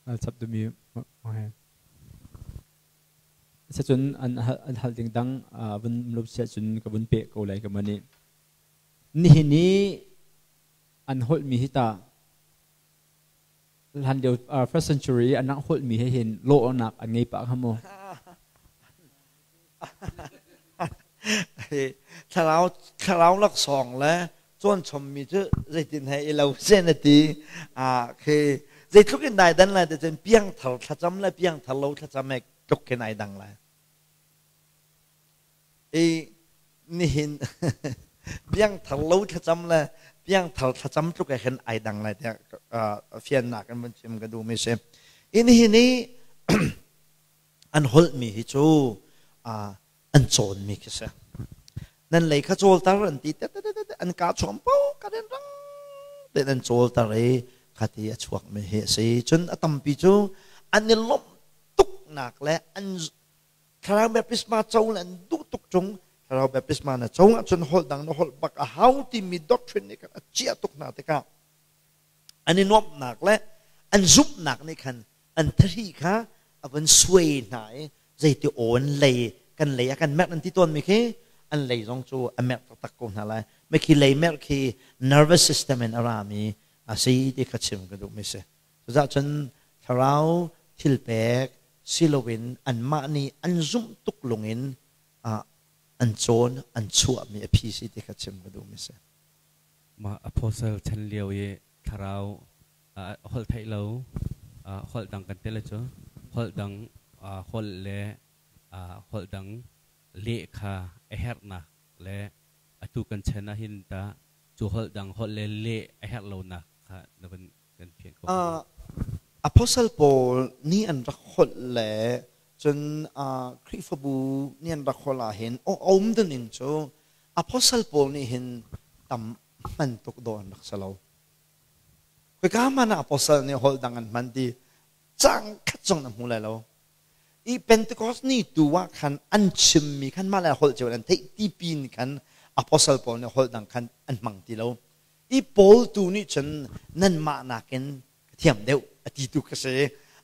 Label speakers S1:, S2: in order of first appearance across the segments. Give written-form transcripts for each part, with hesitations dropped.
S1: Chap dumi he. Sacun an an hal ding dang vun lo sia cun ka vun pe ko lai ka mani. Nihin i an holh mi hi ta hlan lio first century an rak holh mi he hin lawhnak an ngei pah kha mu.
S2: Thlarau thlarau laksawng le cawnchommi cu zeitin he i lo sen a ti. Khi zeitluk in dai dan lai te cun piangthar thlacam le piangthar lo thlacam he tluk khin ai dang lai. I nihin piangthar lo thlacam le piangthar thlacam tluk he khin ai dang lai tiah fiannak in vun chim ka duhmi si. I nihin i an holhmi hi cu an cawnmi khi si. Nan lei kha cawlter an ti an ka chuam po ka den rang ten an cawlter i khati a chuakmi hi a si. Cun a tampi cu an i lawmh tuknak le an thlarau baptisma co le an duh tuk ṭung thlarau baptisma na co ahcun holh dang na holh bak a hau timi doctrine nih khan a ciah tuk hna tikah an i nuamhnak le an zumhnak nih khan an thari kha a van suai hna i zeiti aw an lei kan lei a kan merh an ti tawnmi khi an lei zong cu a merh taktak ko hna lai. Mah khi lei merh khi nervous system in a rami a si ti kha chim ka duhmi si. Cucaah cun thlarau thil pek si loin anmah nih an zumh tuk lungin an cawn an chuahmi a phi si ti kha chim ka duhmi si.
S3: Mah apostle chan lio i thlarau holh theih lo holh dang kan tel cu holh dang holh le holh dang leh kha a herhnak le atu kan chan ah hin ta cu holh dang holh le leh a herh lonak kha na van kan fian ko.
S2: Apostle Paul nih an rak holh le cun Khrihfabu nih an rak holh ah hin um ning cu Apostle Paul nih hin tam hman tuk dawh an rak si lo. Khoika hmanh ah apostle nih holh dang an hman ti cang khat zong na hmu lai lo. I Pentecost ni tu ah khan an chimmi khan mah le holh cio an theih ti pin khan apostle pawl nih holh dang khan an hmang ti lo. I Paul tu nih cun nanmah nakin ka thiam deuh a ti tu kha si.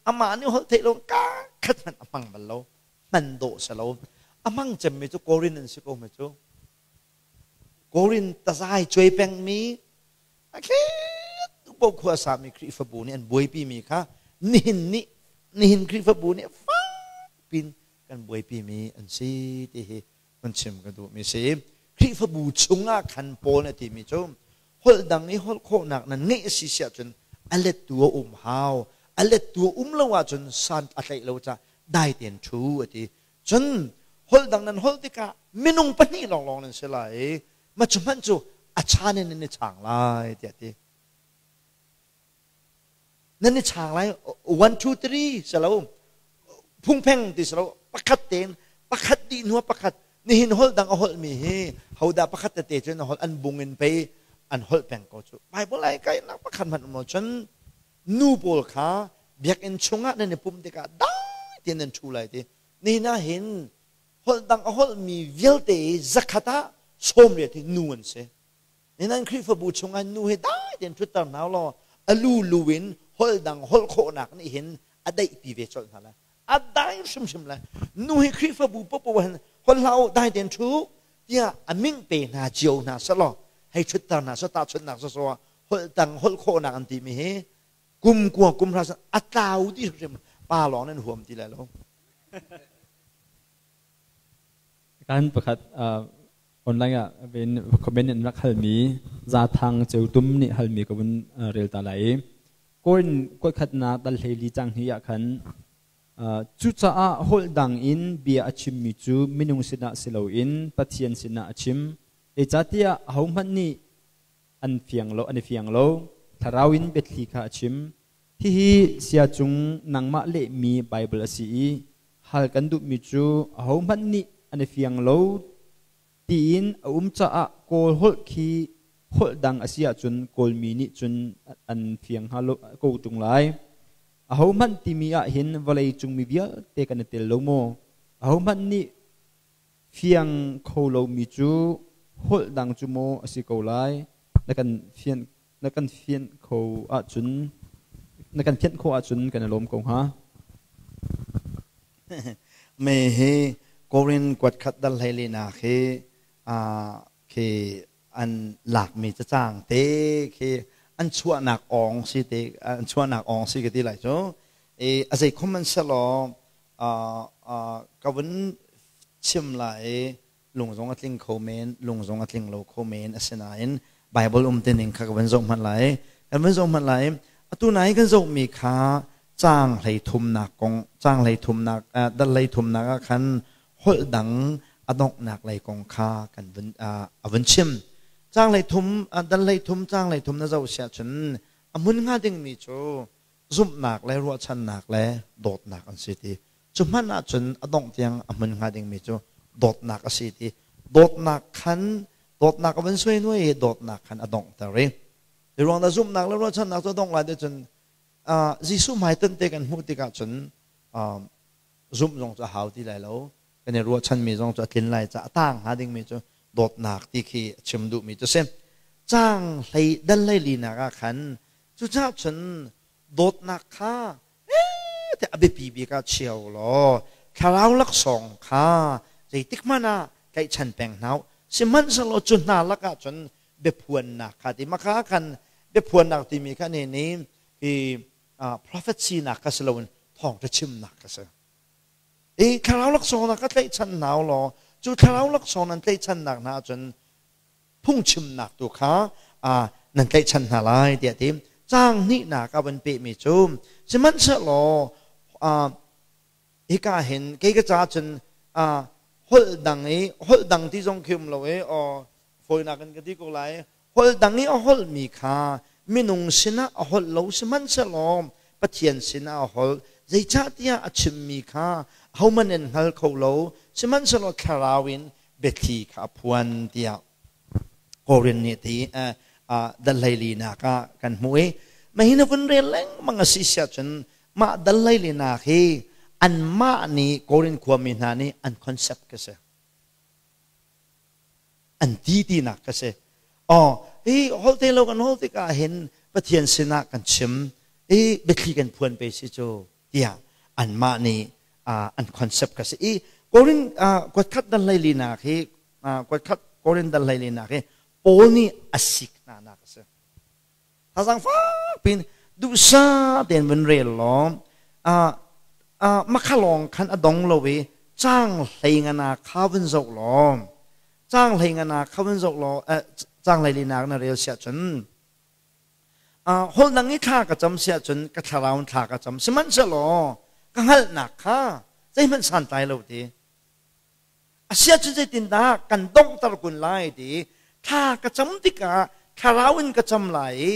S2: Amah nih holh theih lo ka khat hmanh a hmang bal lo. Hman dawh si lo. A hmang cemmi cu Korin an si ko me cu. Korin tazai cuai pengmi a thlet po khua sami Khrihfabu nih an buaipimi kha nihin nih nihin Khrihfabu nih fakpin kan buaipimi an si ti hi hun chim ka duhmi si. Khrihfabu chungah khan Paul a timi cu holh dang i holh khawhnak nan ngeih a si si ahcun a lettu a um hau. A lettu a um lo ahcun san a tlaih lo caah dai tein ṭhu a ti. Cun holh dang nan holh tikah minung pahnih lawnglawng nan si lai i ma cu hmanh cu a chan in nan i chang lai tiah ti. Nan i chang lai 1 2 3 si lo phungpheng ti si lo pakhat tein pakhat dih hnu pakhat nihin holh dang a holhmi hi hodah pakhat tete cun a holh an bung in pei an holh peng ko cu Bible ai kai nak pakhat hmanh um lo cun nu pawl kha biakinn chungah nan i pumh tikah dai tein nan ṭhu lai ti nihin ah hin holh dang a holhmi vialte zakhat ah 80 hi nu an si. Nihin an Khrihfabu chungah nu hi dai tein ṭhutter hna law a lu lu in holh dang holh khawhnak nih hin a daihpi ve colh hna lai. A dai hrimhrim lai. Nu hi Khrihfabu popo hin holh hlah u dai tein ṭhu tiah a min pe hna cio hna selaw hei ṭhutter hna seh tahchunhnak sawsawh ah holh dang holh khawhnak an timi hi kum kua kum hra a tlau dih hrim pa lawng nan huam ti lai lo.
S1: Kan pakhat online ah ven comment in rak halmi Zathang Ceutum nih halmi ka vun rel ta lai i Korin kuatkhatnak dal hleili cang hnih ah khan cucaah holh dang in bia a chimmi cu minung sinah si loin Pathian sinah a chim. Zeicahtiah ahohmanh nih an fiang lo an i fiang lo. Thlarau in biathli kha a chim. Hihi sia cung nangmah lehmi Baibal a si i hal kan duhmi cu ahohmanh nih an i fiang lo tiin a um caah Kawl holh khi holh dang a si ahcun Kawlmi nih cun an fiang hnga lo ko ṭung lai. Ahohmanh timi ahhin vawlei cung mi vialte kan i tel lo maw? Ahohmanh nih fiang kho lomi cu holh dang cu maw a si ko lai? Na kan fian na kan fianh kho ahcun Na kan thianh khawh ahcun kan i lawm ko hnga.
S2: Me hi Korin kuat khat dal hlei linak hi khi an lakmi cacang te khi an chuahnak awng si te an chuahnak awng si ka ti lai cu. I a zei khom an selaw ka vun chim lai lung zong a tling kho men lung zong a tling lo kho men asinain Bible um te ning kha ka van zoh hmanh lai kan van zoh hmanh lai atu nai kan zohmi kha caang hlei thumnak kong caang hlei thumnak dal hlei thumnak ah khan holh dang a donghnak lei kong kha kan vun a vun chim caang hlei thum dal hlei thum caang hlei thum na zoh siah cun a hmun hnga dingmi cu zumhnak le ruahchannak le dawtnak an si ti cu hmanh ahcun a dongh tiang a hmun hnga dingmi cu dawtnak a si ti dawtnak khan dawtnak a van suai nuai i dawtnak khan a donghter i i ruang dah zumhnak le ruahchannak cu a dongh lai ti cun Jesuh hmaiton te kan hmuh tikah cun zumh zong cu a hau ti lai lo kan i ruahchanmi zong cu a tlin lai caah a tang hnga dingmi cu dawtnak ti khi a chim duhmi cu si caang hlei dal hlei linak ah khan cucaah cun dawtnak kha te a biapi bik ah chia u law thlarau laksawng kha zeitik hmanh ah tlaihchan peng hna u sihmanhsehlaw cu hna lakah cun biaphuannak kha ti maka khan biaphuannak timi kha ne nih hi prophecy nak kha si loin thawngṭha chimnak kha si i thlarau laksawng na ka tlaihchan hna u law cu thlarau laksawng nan tlaihchannak hna ahcun phungchimnak tu kha nan tlaihchan hna lai tiah ti caang hnihnak a van pehmi cu sihmanhsehlaw hika hin kei ka ca cun holh dang i holh dang ti zong khi um lo i fawinak in ka ti ko lai holh dang i a holhmi kha minung sinah a holh lo sihmanhsehlaw Pathian sinah a holh zeicahtiah a chimmi kha ahohmanh an hngal kho lo sihmanhsehlaw thlarau in biathli kha a phuan tiah Korin nih ti dal hleilinak ah kan hmuh i mah hi na vun rel lengmang a si siah cun mah dal hleilinak hi anmah nih Korin khuami hna nih an concept ka si an ti tinak ka si oh hi holte lo kan hol tikah hin Pathian sinah kan chim i biathli kan phuan pe si cu tiah anmah nih an concept ka si i Korin kuatkhat dal hleilinak hi kuatkhat Korin dal hleilinak hi Paul nih a sik hna nak a si thazang fak pin duhsa tein vun rel law makhalawng khan a dong lo i cang hlei ngana kha vun zoh law cang hlei ngana kha vun zoh law cang hlei linak na rel siah cun Holh dang i thla ka cam si ahcun ka thlarau in thla ka cam. Sihmanhsehlaw ka hngalhnak kha zeihmanh santlai lo ti. A si ahcun zeitindah kan donghter kun lai ti thla ka cam tikah thlarau in ka cam lai i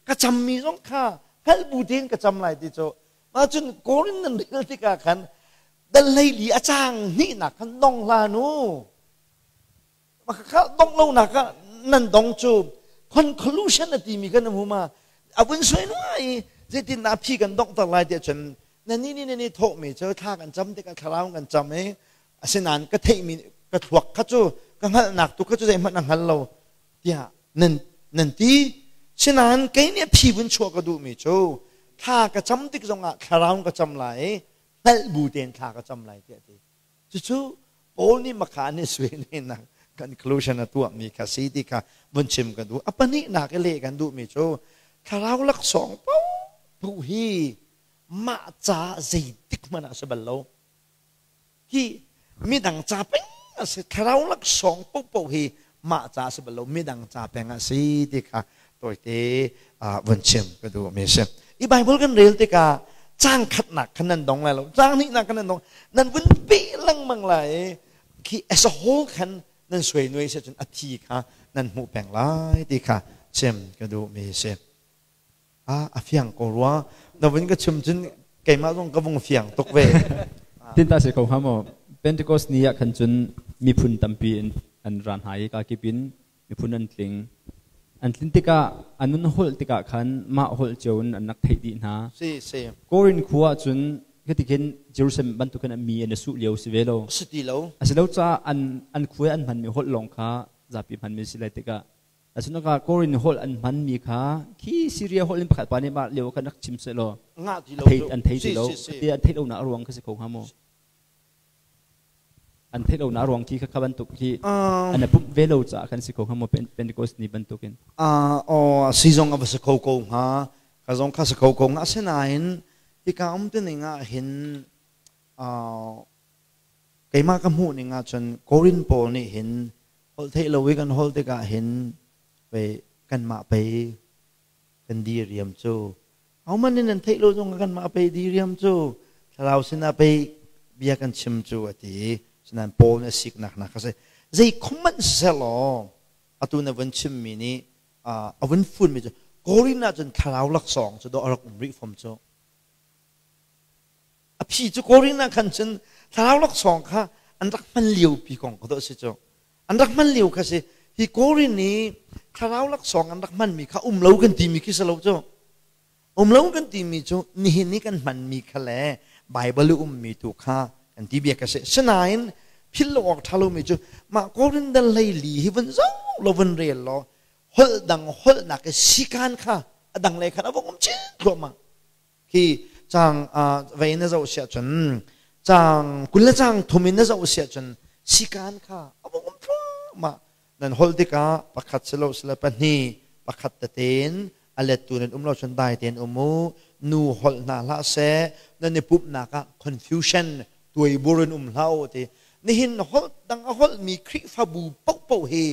S2: ka cammi zong kha hngalh bu tein ka cam lai ti cu mah cun Korin nan rel tikah khan dal hleili a caang hnihnak khan dong hlah u. Makha dong lo nak ah nan dong cu conclusion a timi kan hmu ma a vun soi nuai zeitin dah phi kan dong tak lai tiah cun na ni ni ni thawh mi cu thla kan cam tikah thlarau kan cam i asinain ka theih mi ka thluak kha cu ka hngalhnak tu kha cu zeihmanh a hngal lo tiah nan nan ti sinain kei nih phi vun chuah ka duh mi cu thla ka cam tik zongah thlarau ka cam lai i hngalh bu tein thla ka cam lai tiah ti Cucu Paul nih makha nih suinak conclusion a tuahmi kha si ti kha vun chim ka duh. A pahnihnak i leh kan duhmi cu thlarau laksawng paoh hi mah ca zeitik hmanh ah a si bal lo. Hi midang ca peng a si. Thlarau laksawng paohpaoh hi mah ca a si bal lo. Midang ca peng a si ti kha tawite vun chim ka duhmi a si. I Bible kan rel tikah caang khatnak khan nan dong lai lo caang hnihnak khan nan dong nan vun peh lengmang lai i khi as a whole khan nan suai nuai si cun a thi kha nan hmuh peng lai ti kha chim ka duhmi a si. A fiang ko rua na vun ka chim cun keimah zong ka vung fiang tuk ve.
S1: Tinta si ko hnga maw Pentecost ni ah khan cun miphun tampi an ra hna i ka kip in miphun an tling. An tlin tikah an nun holh tikah khan mah holh cio in an rak theih dih hna.
S2: Si si.
S1: Korin khua ah cun khiti Jerusalem bantuk in mi an i suh lio si ve lo.
S2: Si ti lo.
S1: A si lo caah an an khua an hmanmi holh lawng kha zapi hmanmi si lai tikah Asinain Korin holh an hmanmi kha khi Syria holh in pakhat pa nih mah lio khan rak chim sehlaw
S2: Ngah ti lo cu.
S1: An thei ti lo.
S2: Si, si, si.
S1: Ti an theih lonak a ruang kha si ko hnga maw? An theih lonak a ruang khi kha bantuk khi an pumh ve lo caah khan si ko hnga maw Pentecost ni bantukin?
S2: Aw, si zong a va si kho ko hnga. Ka zong kha si kho ko hnga. Asinain hika um tining ah hin keimah ka hmuh ning ahcun Korin pawl nih hin holh theih lo i kan holh tikah hin pei kanmah pei kan diriam cu ahohmanh nih nan theih lo zong kanmah pei diriam cu thlarau sinah pei bia kan chim cu a ti. Sinain Paul nih a siknak nak a si. Zei khom hmanh siseh atu na vun chimmi nih a vun funmi cu Korin ah cun thlarau laksawng cu dawh a rak um rih fom cu. A phi cu Korin ah khan cun thlarau laksawng kha an rak hman lio pi kong ka dawh si cu. An rak hman lio kha si. Hi Korin i thlarau laksawng an rak hmanmi kha um lo kan timi khi si lo cu. Um lo kan timi cu nihin i kan hmanmi kha le Baibal i ummi tu kha kan ti bia ka si. Sinain philh lo awk ṭha lomi cu mah Korin dal 14 hi vun zoh lo vun rel law holh dang holhnak i sikan kha a dang lei khan a vung um chin thluahmah. Khi caang vei na zoh siah cun caang 20 le caang 30 in na zoh siah cun sikan kha a vung um thluahmah. Nan holh tikah pakhat si lo sile pahnih pakhat tein a lettu nan um lo cun dai tein um u. Nu holh hna hlah seh, nan i pumhnak ah confusion tuaibur in um hlah u ti. Nihin holh dang a holhmi Khrihfabu paohpaoh hi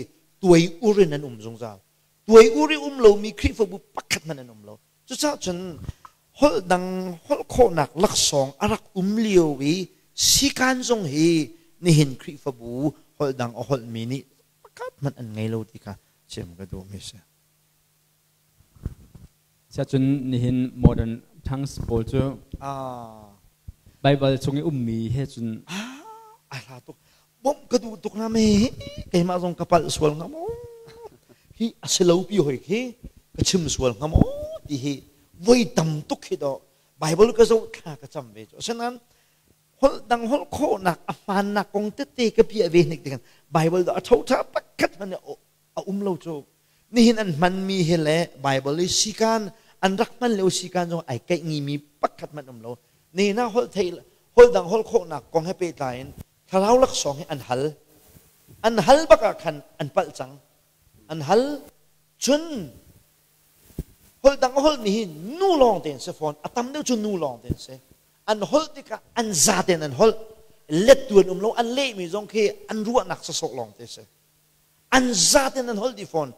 S2: tuai ur in an um zungzal. Tuai ur i um lomi Khrihfabu pakhat hmanh an um lo. Cucaah cun holh dang holh khawhnak laksawng a rak um lio i sikan zong hi nihin Khrihfabu holh dang a holhmi nih pakhat hmanh an ngei lo ti kha chim ka duhmi a si.
S1: Siahcun nihin modern tongues pawl cu Baibal chung i ummi he cun
S2: A hla tuk. Bawmh ka duh tuk na me keimah zong ka palh sual hnga maw? Hi a si lo pi hoi khi ka chim sual hnga maw ti hi voi tam tuk hi do Bible ka zoh thla ka cam ve cu. Asinain holh dang holh khawhnak a hmaannak kong tete ka piah ve hnik tikan Bible do a ṭhoṭha pakhat hmanh a um lo cu. Nihin an hmanmi hi le Bible i sikan an rak hman lio sikan zong ai keih ngimi pakhat hmanh um lo. Nihin ah holh theih holh dang holh khawhnak kong he pehtlai in thlarau laksawng hi an hal. An hal bak ah khan an palh cang. An hal cun holh dang a holhmi hi nu lawng tein si fawn. A tam deuh cu nu lawng tein si. An holh tikah an za tein an holh. Lettu an um lo. An lehmi zong khi an ruahnak sawsawh lawng te si. An zaten an holh dih fawn.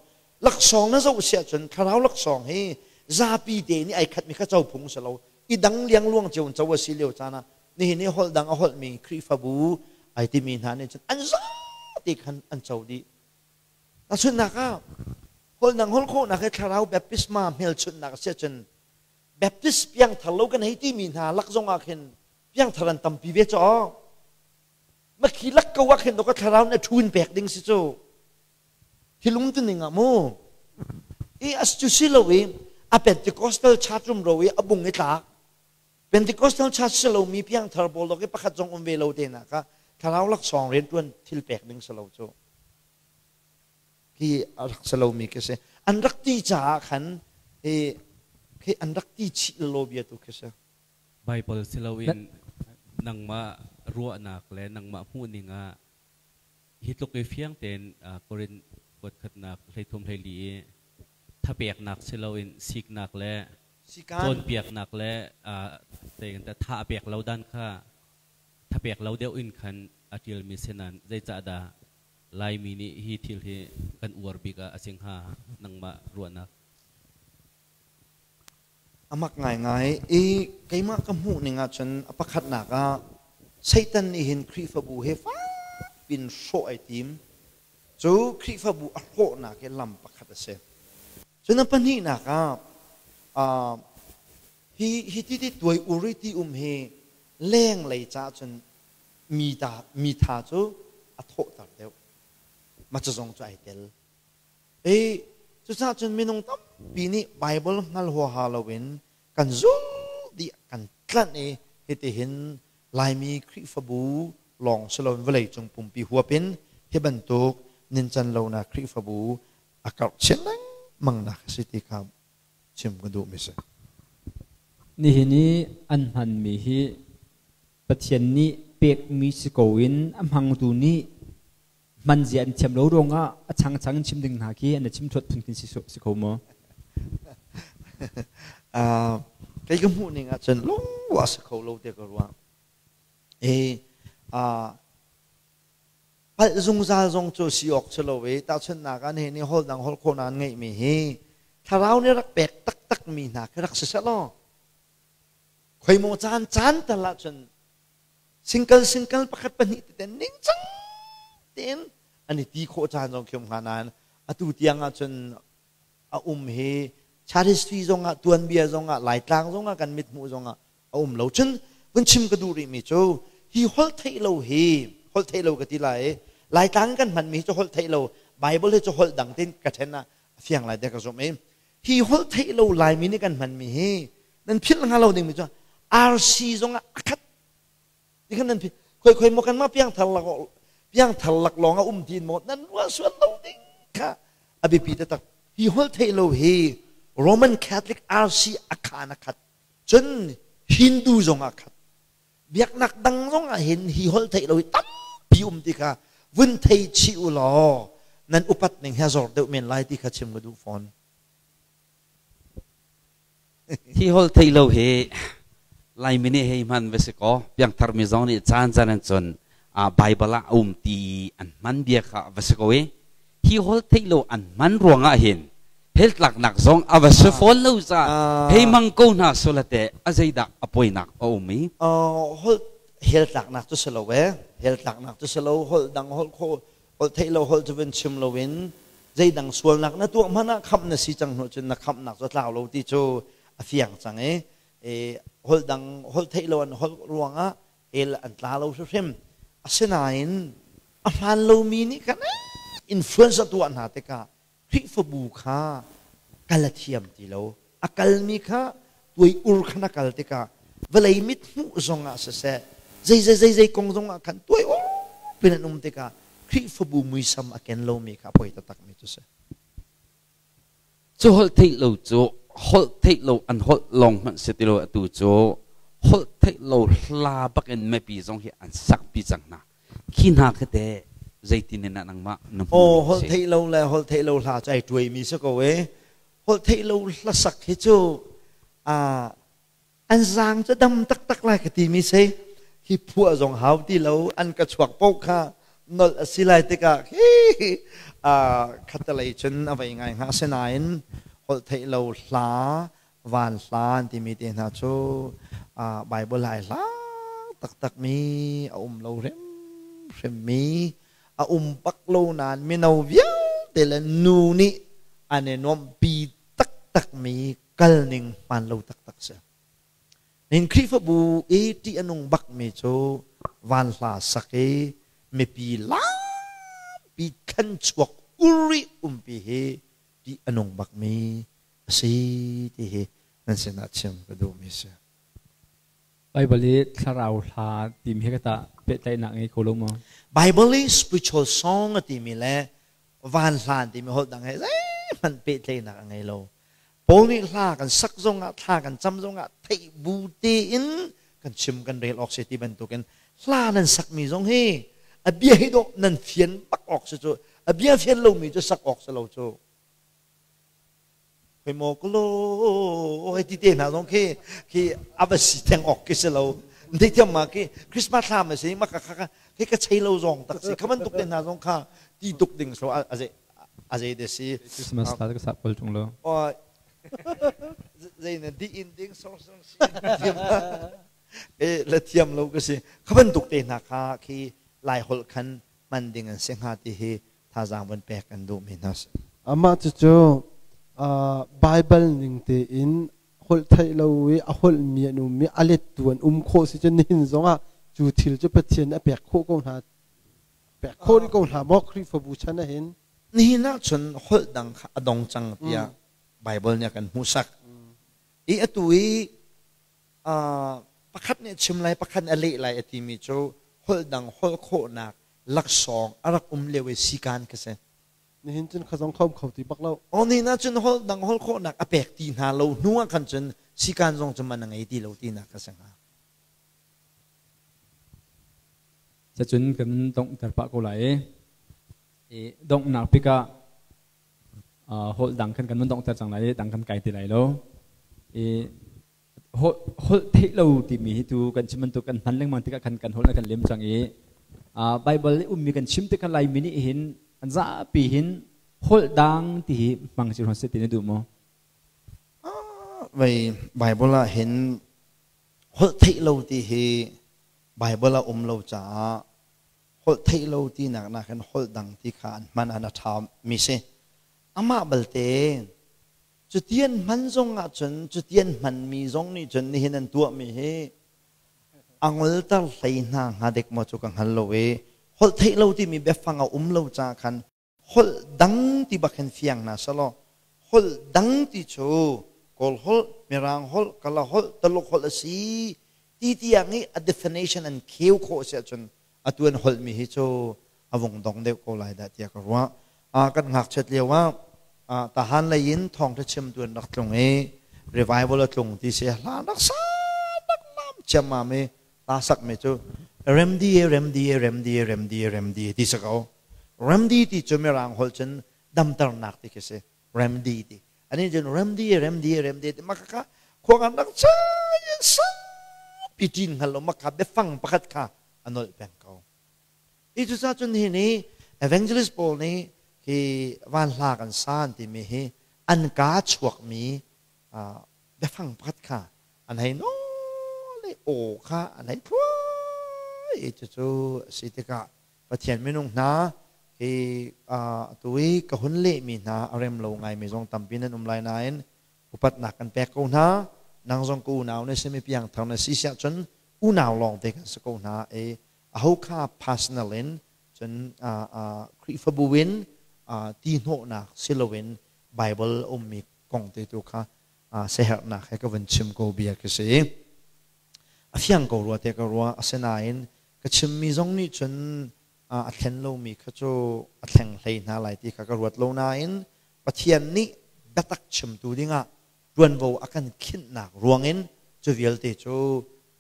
S2: Laksawng na zoh siah cun thlarau laksawng hi zapi te nih ai khatmi kha co phung si lo. I dang liangluang cio in co a si lio caan ah nihin i holh dang a holhmi Khrihfabu ai timi hna nih cun an zate khan an co dih. Tahchunhnak ah holh dang holh khawhnak hi thlarau baptisma hmelchunhnak a si ahcun Baptist piangthar lo kan hei timi hna lak zong ah khin piangthar an tampi ve caw. Makhi lak ko ah khin ka thlarau na thu in pek ding si cu. Thilung tu ning ah mu. I as cu si lo i a Pentecostal church rum ro i a bung i tlak. Pentecostal church si lo mi piang thar pawl dok i pakhat zong um ve lo te na kha thlarau laksawng rian tuan thil pek ding si lo cu. Khi a rak si lo mi khi si. An rak ti caah khan hi khi an rak ti chih lo bia tu khi si.
S3: Baibal si loin nangmah ruahnak le nangmah hmuhning ah hi tluk i fiang tein Korin kuat khatnak 33 14 i thapeknak si loin siknak le cawnpiaknak le tha a pek lo dan kha thapek lo deuh in khan a ṭialmi si nain zeicahdah Laimi nih hi thil hi kan uar bik ah a si hnga nangmah ruahnak?
S2: A mak ngaingai i keimah ka hmuh ning ahcun a pakhatnak ah Satan nih hin Khrihfabu he fakpin hrawh ai tim. Cu Khrihfabu a hrawhnak hi lam pakhat a si. Cun a pahnihnak ah hi hi ti ti tuai uri ti um hi lenglei caah cun mi ta mi tha cu a thawhter deuh. Mah cu zong cu ai tel. I cucaah cun minung tampi nih Baibal hngal huaha loin kan zulh dih, kan tlanh i hitihin Laimi Khrihfabu lawng si loin vawleicung pumpi huap in hi bantuk nincan lonak Khrihfabu A karh chin lengmang nak a si ti kha chim ka duhmi si.
S1: Nihin i an hmanmi hi Pathian nih pekmi si ko in a hmangtu nih hman zia an thiam lo ruangah a changchang in chim ding hna khi an chim thuat phun si si ko maw?
S2: Kei ka hmuh ning ahcun lungwa si kho lo te ka ruah. E palh zungzal zong cu si awk si lo i tahchunhnak ah nihin i holh dang holh khawhnak an ngeihmi hi thlarau nih rak pek taktak mi hna khi rak si seh law khoimaw caan caan tal ahcun single single pakhat pahnih tete ningcang tein an i ti khawh caan zong khi um hnga nain atu tiang ahcun a um hi chat history zongah tuanbia zongah Laitlang zongah kan mithmuh zongah a um lo. Cun vun chim ka duh rihmi cu hi holh theih lo hi holh theih lo ka ti lai i Laitlang kan hmanmi hi cu holh theih lo, Bible hi cu holh dang tin ka ṭhen ah a fiang lai tiah ka zumh i hi holh theih lo Laimi nih kan hmanmi hi nan philh hnga lo dingmi cu RC zongah a khat ti khan nan philh. Khoi khoi maw kanmah piangthar lak piangthar lak lawng a um tiin maw nan ruah sual lo ding kha a biapi taktak. Hi holh theih lo hi Roman Catholic RC a khaan a khat. Cun Hindu zong ah khat, biaknak dang zong ah hin hi holh theih lo hi tampi um ti kha vun thei chih u law nan upat ning hi a zor deuh men lai ti kha chim ka duh fawn.
S4: Hi holh theih lo hi Laimi nih hei hman va si kaw piangthar mi zong nih caan caan an cun Bible ah a um ti an hman bia kha va si ko i hi holh theih lo an hman ruangah hin hell tlaknak zong a va si fawn lo ca hei mang ko hna sulate a zeidah a poinak a um i?
S2: Holh hell tlaknak cu si lo e, hell tlaknak cu si lo. Holh dang holh kho holh theih lo holh cu vun chim lo in zeidang sualnak na tuah hmanh ah khamh na si cang hnu cun na khamhnak cu tlau lo ti cu a fiang cang i holh dang holh theih lo an holh ruangah hell an tla lo hrimhrim. Asinain a hmaan lomi nih khan influence a tuah hna tikah Khrihfabu kha kal a thiam ti lo. A kalmi kha tuai ur khan a kal tikah vawlei mit hmuh zongah siseh, zei zei zei zei kong zongah khan tuai ur pin an um tikah Khrihfabu muisam a ken lomi kha a poi taktakmi cu si.
S4: Cu holh theih lo cu holh theih lo an holh lawng hmanh si ti lo, atu cu holh theih lo hla bak in mipi zong hi an sakpi cang hna. Khi hna khi teh zeitin in nangmah na hmuh?
S2: Aw, holh theih lo le holh theih lo hla cu ai tuaimi si ko e. Holh theih lo hlasak hi cu an zaang cu dam taktak lai ka timi si. Hi phuah zong hau ti lo, an ka chuak paoh kha nolh a si lai tikah hi khatalei cun a vei ngai hnga. Asinain holh theih lo hla, van hla an timi te hna cu Bible ai hla taktakmi a um lo hrimhrimmi a um bak lo nain mino vialte le nu nih an i nuamhpi taktakmi kal ning hmaan lo taktak si. Nihin Khrihfabu i ṭih a nung bakmi cu van hla sak i mipi lampi thlan chuak uri umpi hi ṭih a nung bakmi a si ti hi nan sinah chim ka duhmi si.
S1: Bible i thlarau hla timi hi ka tah pehtlaihnak ngei kho lo maw?
S2: Bible i spiritual song a timi le van hlan timi holh dang he zeihmanh pehtlaihnak a ngei lo. Paul nih hla kan sak zongah, thla kan cam zongah theih bu tein kan chim kan rel awk si ti bantukin hla nan sakmi zong hi a bia hi dawh nan fian bak awk si cu, a bia fian lomi cu sak awk si lo cu. Khoi maw kalo hei ti te hna zong khi khi a va si theng awk khi si lo. Thei thiam ma khi Christmas thlam a si ma ka kha khi ka chei lo zong tak si kha bantuk te hna zong kha ti tuk ding so a zei a zei de si.
S1: Christmas thla ka sap kol tung lo.
S2: Zei na di in ding song song si thiam e la thiam lo ka si kha bantuk te hna kha khi Lai holh khan hman ding an si hnga ti hi thazaang van pek an duhmi hna si.
S5: Amah cucu Baibal ning tein holh theih lo i a holhmi an um i a lettu an um khawh si cun nihin zongah cu thil cu Pathian a pek khawh ko hna, pek khawh rih ko hna maw Khrihfabu chan ahhin?
S2: Nihin ahcun holh dang kha a dong cang tiah Baibal nih a kan hmuhsak. I atu i pakhat nih a chim lai, pakhat nih a leh lai a timi cu holh dang holh khawhnak laksawng a rak um lio i sikaan ka si.
S5: Nihin cun kha zong kha um kho ti bak lo.
S2: Aw ni na cun hol dang hol khawhnak a pek ti hna lo hnu ah khan cun sikan zong cu man a ngei ti lo tinak ka si hnga.
S1: Cacun kan donghter pah ko lai i donghnak pikah holh dang khan kan mun donghter cang lai i dang kan kai ti lai lo. I holh theih lo timi hi tu kan chim bantuk kan hman lengmang tikah khan kan holh na kan lem cang i Bible i ummi kan chim tikah Laimi nih hin an zapi hin holh dang ti hi hmang si hron se ti na duh maw?
S2: Vei Bible ah hin holh theih lo ti hi Bible ah um lo caah holh theih lo tinak nakin holh dang ti kha an hman an a ṭha mi si. Amah balte cuti an hman zong ahcun cuti an hmanmi zong nih cun nihin an tuahmi hi a ngolter hlei hna hnga dek maw cu ka hngal lo i holh theih lo timi biafang a um lo caah khan holh dang ti bak hin fiang hna selaw holh dang ti cu Kawl holh, Mirang holh, Kala holh, Taluk holh a si ti tiang i a definition an kheu khawh si ahcun atu an holhmi hi cu a vung dong deuh ko lai dah tiah ka ruah. Kan ngakchiat lio ah tahan lei in thawngṭha chimtu an rak tlung i revival a tlung ti si hla rak sa rak lam ciammam i hla sakmi cu remdi remdi remdi remdi remdi ti si ko. Remdi ti cu mirang holh cun damternak ti khi si. Remdi ti. Ani cun remdi remdi remdi ti maka khua kan rak chan saupi ṭin hngal lo maka biafang pakhat kha a nolh peng ko. Hi cucaah cun hi nih evangelist pawl nih hi van hla kan sa an timi hi an kaa chuakmi biafang pakhat kha an hei nawl i aw kha an hei thluai i cucu a si tikah Pathian minung hna hi atu i ka hun lehmi hna a rem lo ngaimi zong tampi nan um lai nain upatnak kan pek ko hna. Nang zong ka unau na simi piangthar na si siah cun unau lawngte kan si ko hna i aho kha personal in cun Khrihfabu in ti hnawhnak si loin Bible ummi kong te tu kha siaherhnak he ka vun chim ko bia ka si. A fiang ko rua te ka rua asinain ka chimmi zong nih cun a thlen lomi kha cu a thleng hlei hna lai ti kha ka ruat lo nain Pathian nih biatak chimtu dingah ṭuanvo a kan khinhnak ruangin cu vialte cu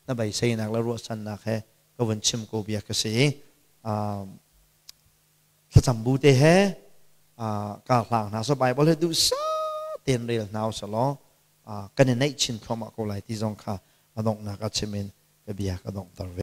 S2: na beiseinak le ruahchannak he ka vun chim ko bia ka si. Thlacam bu te he kar hlang hna so Bible he duhsah tein rel hna usalaw kan i naih chin thluahmah ko lai ti zong kha a donghnak ah chim in ka bia ka donghter ve.